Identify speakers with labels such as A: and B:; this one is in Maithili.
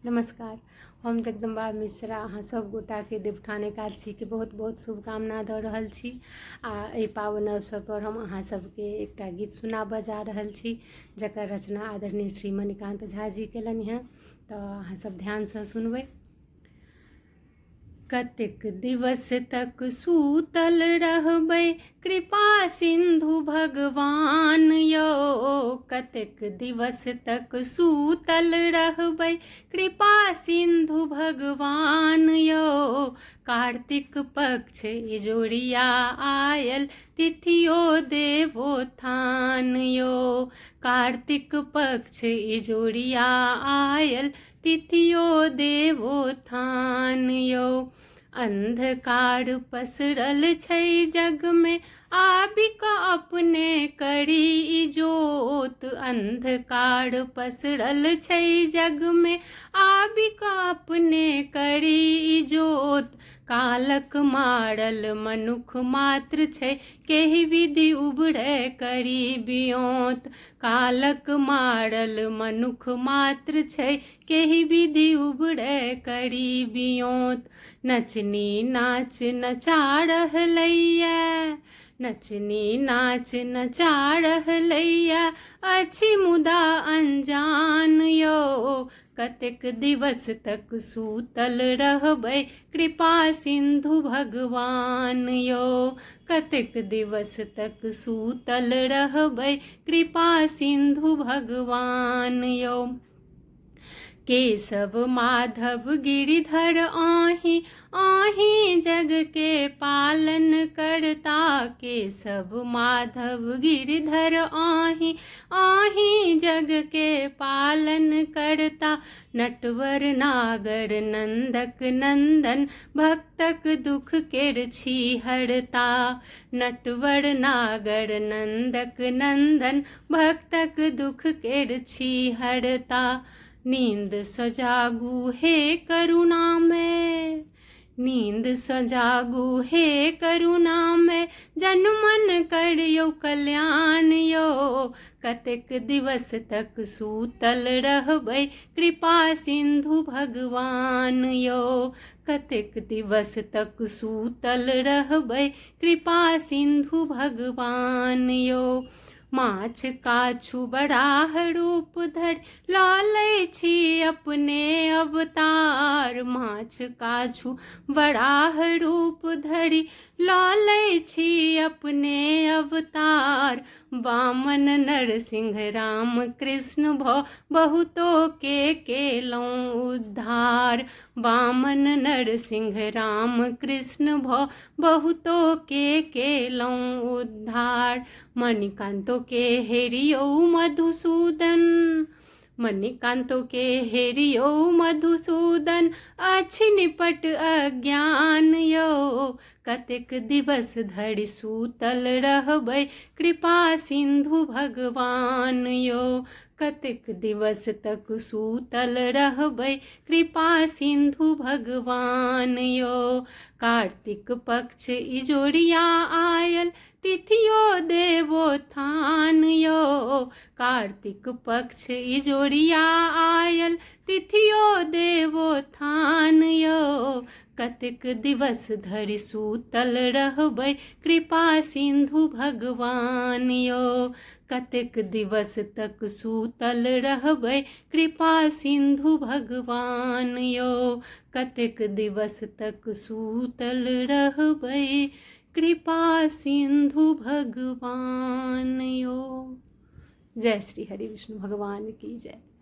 A: नमस्कार, हम जगदम्बा मिश्रा अहाँ सभ गोटाके देवउठान एकादशीके बहुत बहुत शुभकामना दऽ रहल छी। आ एहि पावन अवसरपर हम अहाँ सभके एकटा गीत सुनाबऽ जा रहल छी, जकर रचना आदरणीय श्री मणिकान्त झा जी कयलनि हेँ। तऽ अहाँ सभ ध्यानसँ सुनबै। कतेक दिवस तक सूतल रहबै कृपा सिन्धु भगवान यौ, कतेक दिवस तक सूतल रहबै कृपा सिन्धु भगवान यौ। कार्तिक पक्ष इजोरिया आयल तिथियो देवोत्थान यौ, कार्तिक पक्ष इजोरिया आयल तिथियो देवोत्थान यौ। अन्धकार पसरल छै जगमे आबि कऽ अपने करी इजोत, अन्धकार पसरल छै जगमे आबि कऽ अपने करी इजोत। कालक मारल मनुख मात्र छै केहि विधि उबरै करी बियोत, कालक मारल मनुख मात्र छै केहि विधि उबरै करी बियोत। नचनी नाच नचा रहलैया, नचनी नाच नचा रहलैया अछि मुदा अनजान यौ, कतेक दिवस तक सूतल रहबै कृपा सिन्धु भगवान यौ, कतेक दिवस तक सूतल रहबै कृपा सिन्धु भगवान यौ। केशव माधव गिरिधर आही आही जग के पालन करता, केशव माधव गिरिधर आही आही जग के पालन करता। नटवर नागर नन्दक नन्दन भक्तक दुख केर छी हरता, नटवर नागर नन्दक नन्दन भक्तक दुख केर छी हरता। नींद सँ जागू हे करुणामय, नींद सँ जागू हे करुणामय जनमन करियौ कल्याण यौ, कतेक दिवस तक सूतल रहबै कृपा सिन्धु भगवान यौ, कतेक दिवस तक सूतल रहबै कृपा सिन्धु भगवान यौ। माछ काछु बराह रूप धरि लऽ लै छी अपने अवतार, माछ काछु बराह रूप धरि लऽ लै छी अपने अवतार। वामन नरसिंह राम कृष्ण भऽ बहुतो के केलहुँ उद्धार, वामन नरसिंह राम कृष्ण भऽ बहुतो के केलहुँ उद्धार। मणिकान्तो के हेरियौ मधुसूदन, मणिकान्तो के हेरियौ मधुसूदन अछि निपट अज्ञान यौ, कतेक दिवस धरि सूतल रहबै कृपा सिन्धु भगवान यौ, कतेक दिवस तक सूतल रहबै कृपा सिन्धु भगवान यौ। कार्तिक पक्ष इजोरिया आयल तिथियो देवोत्थान यौ, कार्तिक पक्ष इजोरिया आयल तिथियो देवोत्थान यौ, कतेक दिवस धरि सूतल रहबै कृपा सिन्धु भगवान यौ, कतेक दिवस तक सूतल रहबै कृपा सिन्धु भगवान यौ, कतेक दिवस तक सूतल रहबै कृपा सिन्धु भगवान यौ। जय श्री हरि विष्णु भगवान की जय।